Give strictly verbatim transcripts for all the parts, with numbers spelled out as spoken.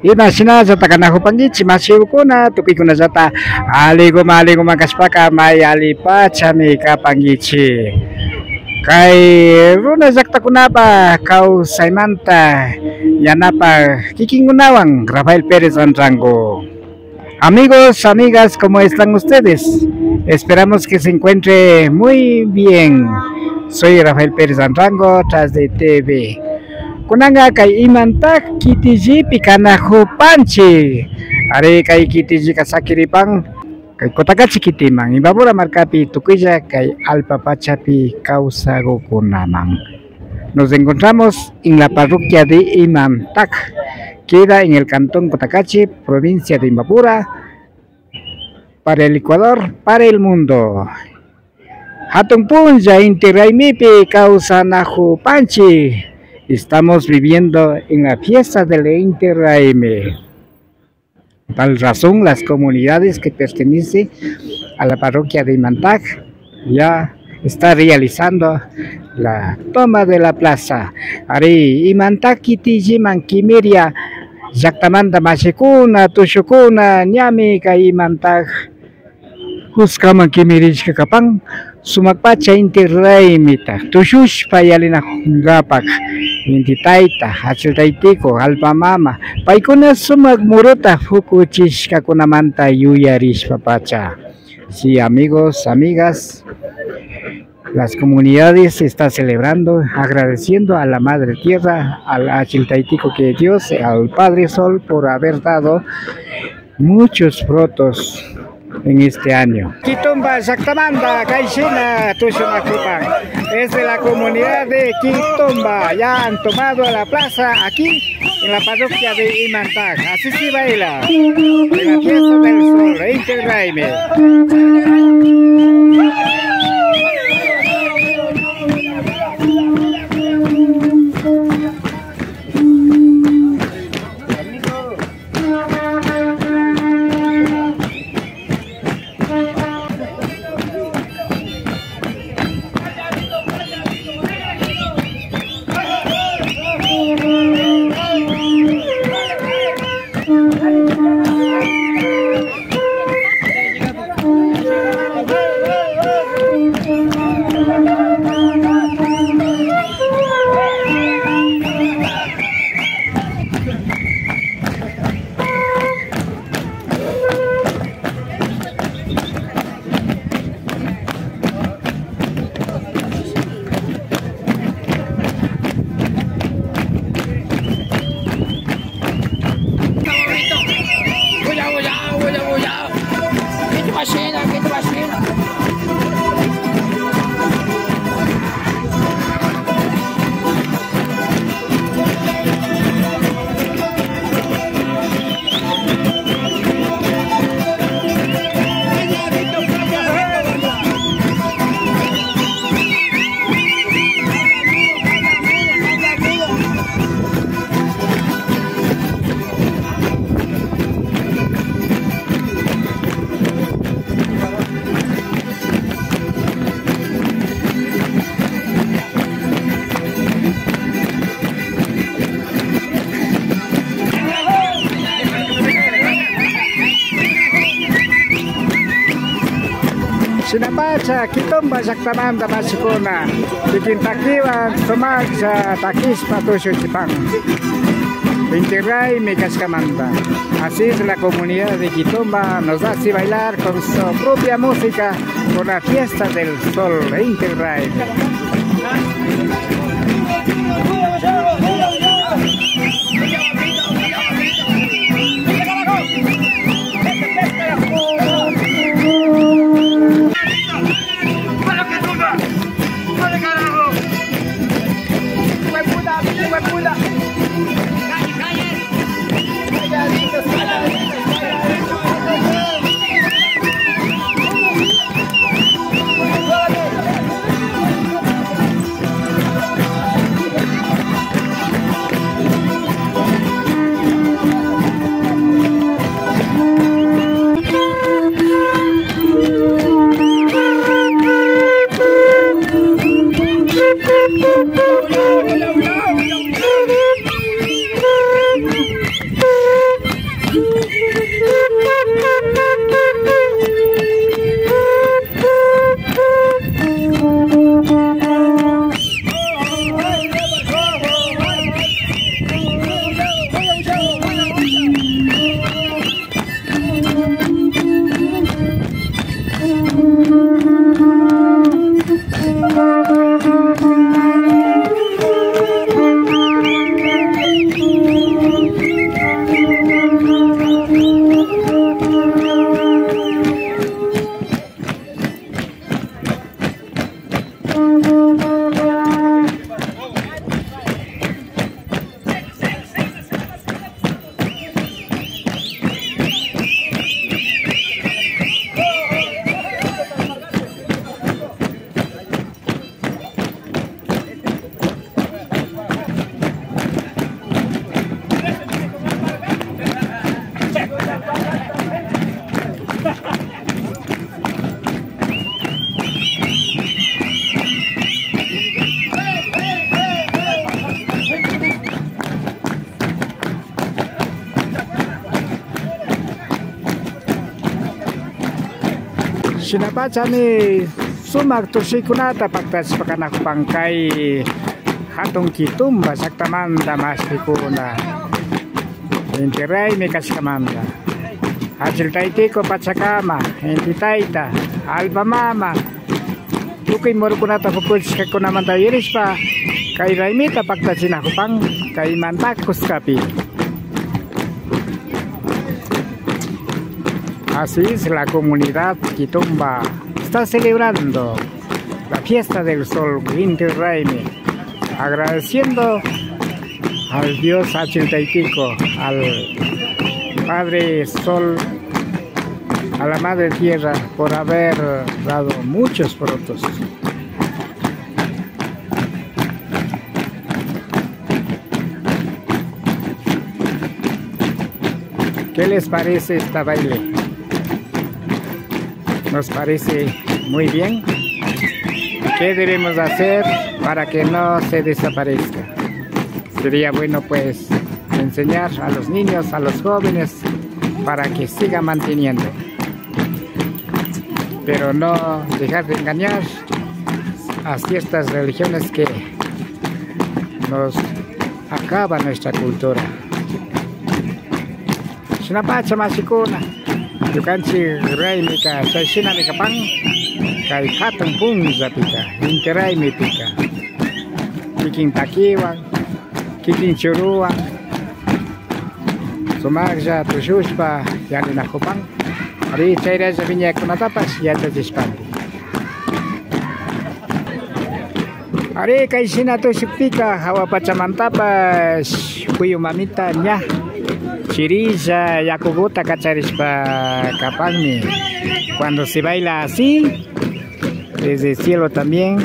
Imashinallata kanajupankichik mashikuna, tukuykunallata alliguman alliguman kashpaka may allipachami kapankichik. Kay runa llaktakunapa kawsaymanta yanapak kikinkunawan Rafael Pérez Anrango. Amigos, amigas, ¿cómo están ustedes? Esperamos que se encuentre muy bien. Soy Rafael Pérez Anrango, tras de T V. Kunanka kay Imantak kitillipi kanajupanchik. Ari, kay kitillika sakiripan kay Cotacachi kitiman, Imbabura markapi, tukuylla kay allpa pachapi kawsakukunaman. Nos encontramos en la parroquia de Imantak, queda en el cantón Cotacachi, provincia de Imbabura, para el Ecuador, para el mundo. Hatun punlla Inti Raymipi kawsanajupanchik. Estamos viviendo en la fiesta del Inti Raymi. Tal razón, las comunidades que pertenecen a la parroquia de Imantak ya está realizando la toma de la plaza. Ari, Imantak kitilliman kimiria llaktamanta mashikuna, tushukuna, ñami kay Imantak juskaman kimirishka kapan, sumak pacha Inti Raymita tushushpa yalinakunkapak, Inti Tayta, Achil Taytiku, Allpa Mama, paykuna sumak muruta pukuchishkakunamanta yuyarishpa pacha. Sí, amigos, amigas, las comunidades está celebrando, agradeciendo a la Madre Tierra, al Achil Taytiku que Dios, al Padre Sol por haber dado muchos frutos en este año. Kitumba llaktamanta kayshina tushunajupan. Es de la comunidad de Kitumba. Ya han tomado la plaza aquí en la parroquia de Imantak. Así se baila en la fiesta del sol, Inti Raymi. Shinapacha Kitumba llaktamanta mashikuna, kikin takiwan sumaklla takishpa tushuchipan. Inti Raymi kashkamanta. Así es, la comunidad de Kitumba nos hace bailar con su propia música por la fiesta del sol, Inti Raymi. Shinapachami sumak tushikunata paktachishpa kanakupan kay hatun Quitumba llaktamanta mashikuna, Inti Raymi kashkamanta. Achil Taytiku pachakama, Inti Tayta, Allpa Mama, tukuy murukunata pukuchishkakunamanta yuyarishpa, kay raymita paktachinakupan kaymanta kuskapi. Así es, la comunidad Quitumba está celebrando la fiesta del sol, Inti Raymi, agradeciendo al Dios Achil Taytiku, al Padre Sol, a la Madre Tierra por haber dado muchos frutos. ¿Qué les parece esta baile? Nos parece muy bien. ¿Qué debemos hacer para que no se desaparezca? Sería bueno, pues, enseñar a los niños, a los jóvenes, para que siga manteniendo. Pero no dejar de engañar a ciertas religiones que nos acaba nuestra cultura. Shinapacha mashikuna, ñukanchik raymika chay shinami kapan, kay hatun punllapika, Inti Raymipika, kikin takiwan, kikin churuwan, sumaklla tushushpa yallinakupan. Ari, chayralla wiñaykunatapash yachachishpanti. Ari, kay shina tushukpika hawa pachamantapash puyu mamita ña chirilla yakuguta kacharishpa kapanmi. Cuando se baila así, desde el cielo también,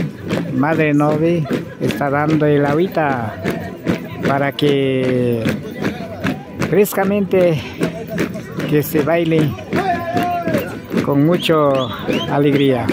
Madre Novi está dando el agüita para que frescamente que se baile con mucho alegría.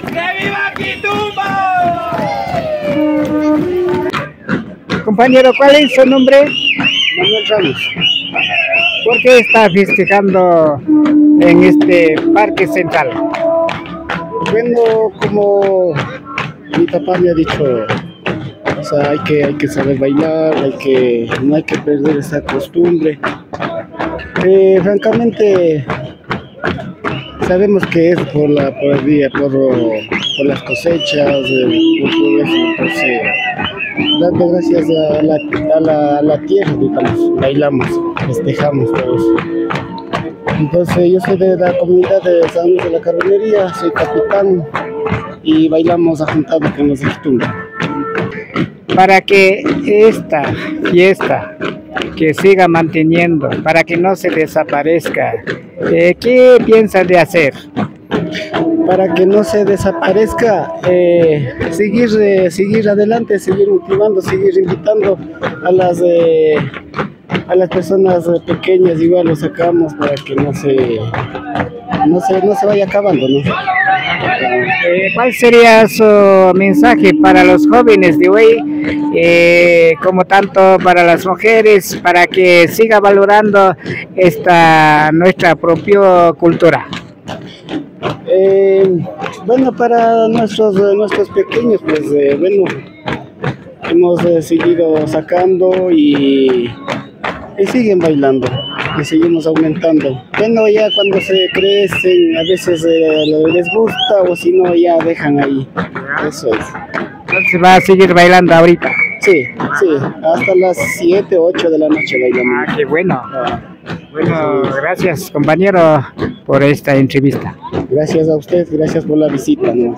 ¡Que viva Quitumba! Compañero, ¿cuál es su nombre? Manuel Ramos. ¿Por qué está festejando en este parque central? Bueno, como mi papá me ha dicho, o sea, hay que, hay que saber bailar, hay que, no hay que perder esa costumbre. Eh, francamente, sabemos que es por la, por el día, por, por las cosechas, eh, por todo eso, entonces, Dando gracias a la, a la, a la tierra, digamos, bailamos, festejamos todos. Entonces, yo soy de la comunidad de San Luis de la Carbonería, soy capitán y bailamos ajuntado con los de Quitumbe. Para que esta fiesta que siga manteniendo, para que no se desaparezca, eh, ¿qué piensan de hacer? Para que no se desaparezca, eh, seguir, eh, seguir adelante, seguir motivando, seguir invitando a las, eh, a las personas, eh, pequeñas, igual lo sacamos para que no se, no se, no se vaya acabando, ¿no? Eh, ¿cuál sería su mensaje para los jóvenes de hoy, eh, como tanto para las mujeres, para que siga valorando esta nuestra propia cultura? Eh, bueno, para nuestros, nuestros pequeños, pues, eh, bueno, hemos, eh, seguido sacando y, y siguen bailando, y seguimos aumentando. Bueno, ya cuando se crecen, a veces, eh, les gusta o si no, ya dejan ahí. Eso es. Entonces va a seguir bailando ahorita. Sí, sí, hasta las siete, ocho de la noche bailamos. Ah, qué bueno. Ah. Bueno, gracias, compañero, por esta entrevista. Gracias a usted, gracias por la visita, ¿no?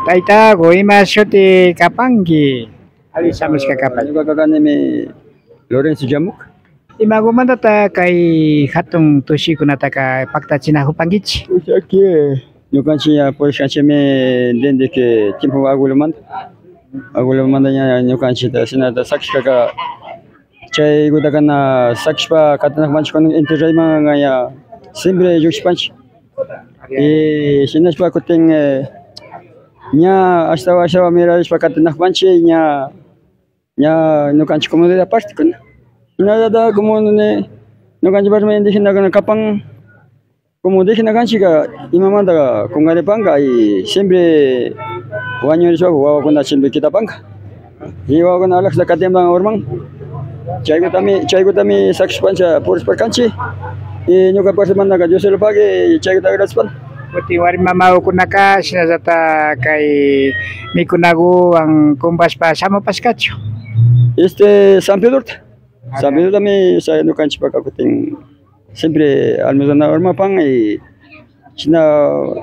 Taytaku, ima shuti kapanki? Ali shamushka kapay. Ñuka kakanimi Lorenzo Llamuca. Imagumantata kay hatun tushikunataka paktachinajupankichi? O sea que ñukanchik ña purishkanchikmi desde que tiempo abuelomanta. Abuelomanta ña ñukanchikta shinata sakishkaka, chaykutaka na sakishpa katinajupanchik, kunan inti rayman ña siempre llukshishpanchik. Y shinashpa kutin, eh, ña ashtawan ashtawan mirarishpa katinajupanchik, ña, ña ñukanchik comunidad partekuna. Shinallata como ñukanchik parteman indigenakuna kapan, como indígena kanchikka imamanta kungaripanka y siempre wañurishpa wawakuna siempre kitapanka. Y wawakuna alajata katimpan urman. Chaykutami, chaykutami sakishpancha purishparkanchik. Y ñuka partemantaka Dios se lo pague y chaykuta agradecpan. Kutin warmi mamakukunaka shinallata kay mikunakuwan kumpashpa shamupashkachu? Este, San Pedrota. San Pedrotami, o sea, ñukanchikpaka kutin siempre almorzana urmapan y shina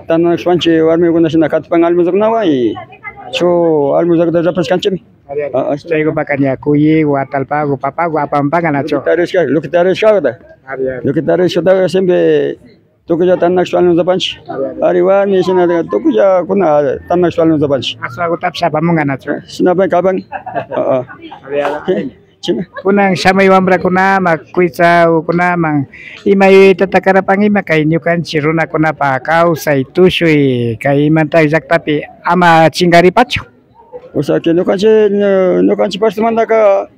tantanakushpanchik warmikuna shina katipan almorzakunawan y shuk almorzakuta rapashkanchikmi. Ah, ah. Chaykupaka ña kuyiku, atallpaku, papaku apanpanka nachu? Lo que tarishka, lo que tarishkata. Lo que tarishkata siempre tukuylla tantanakushpa almorzapanchik. Ari warmi shina tukuyllakuna tantanakushpa almorzapanchik. Aswakutapish apamunka nachu? Shinapan kapan. Ah, ah. Chaymi. Kunan shamuy wambrakunaman, kuytsakunaman, ima yuyaytata karapan ima kay ñukanchik runakunapa kawsay, tushuy, kay imanta llaktapi ama chinkaripachu. O sea que ñukanchik, ñukanchik partemantaka,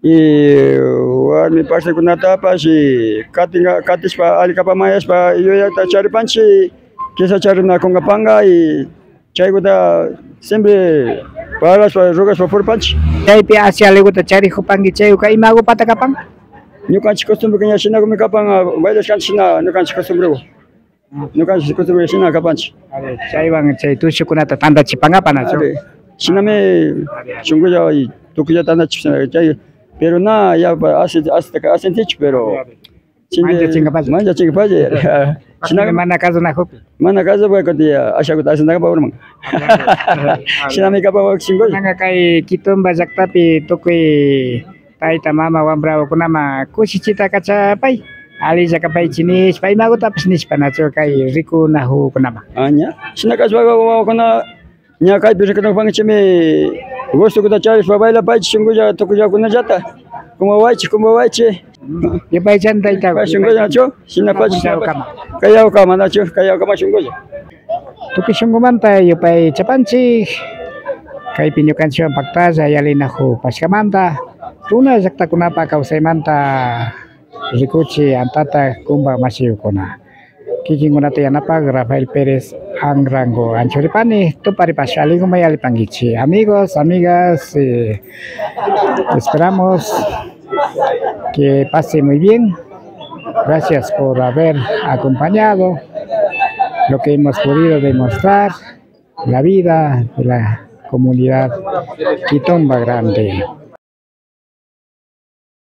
y warmi partekunatapash, y katinka, katishpa, alli kapak mayashpa, yuyayta charipanchik, kisa chay runa kunkapanka, y chaykuta siempre parlashpa, rogashpa puripanchik. Chaypi así allikuta charijupanki, chayka imagupata kapan? Ñukanchik costumbreka ña shinakumi kapan, bailashkanchik shina ñukanchik costumbreka. Ñukanchik costumbre shina kapanchik. Ari, chaywan chay tushukunata tantachipankapa nachu? Ari, shinami shunkulla y tukuylla tantachik shina chay, pero na yapa así, así, asentichu, pero Manchachinkapalla. Manchachinkapalla. Shina mana kazunajukpi. Mana kazunajukpi ashakuta asentakapak urman. Shinami kapan wak shunkulla. Kunanka kay Quitumba llaktapi tukuy tayta mama wambrakunaman kushichita kachapay, allilla kapaychik nishpa, imagutapash nishpa nachu kay rikunajukunaman. Ah, ña. Shina kashpaka wawakuna ña kaypi rikunajupankichikmi gustokuta charishpa bailapaychik shunkulla tukuyllakunallata. Kumbawaychik, kumbawaychik. Yupaychani tayta. Kay shunkulla nachu? Shinapacha, shinapacha. Kayawkama nachu? Kayawkama shunkulla. Tukuy shunkumanta yupaychapanchik kaypi ñukanchikwan paktalla yallinajupashkamanta, runa llaktakunapa kawsaymanta rikuchik antata kumba mashiyukuna. Kikinkunata yanapak Rafael Pérez Anrango anchuripani, tuparipash alliguman yallipankichik. Amigos, amigas, eh, esperamos que pase muy bien. Gracias por haber acompañado lo que hemos podido demostrar, la vida de la comunidad Quitumba Grande.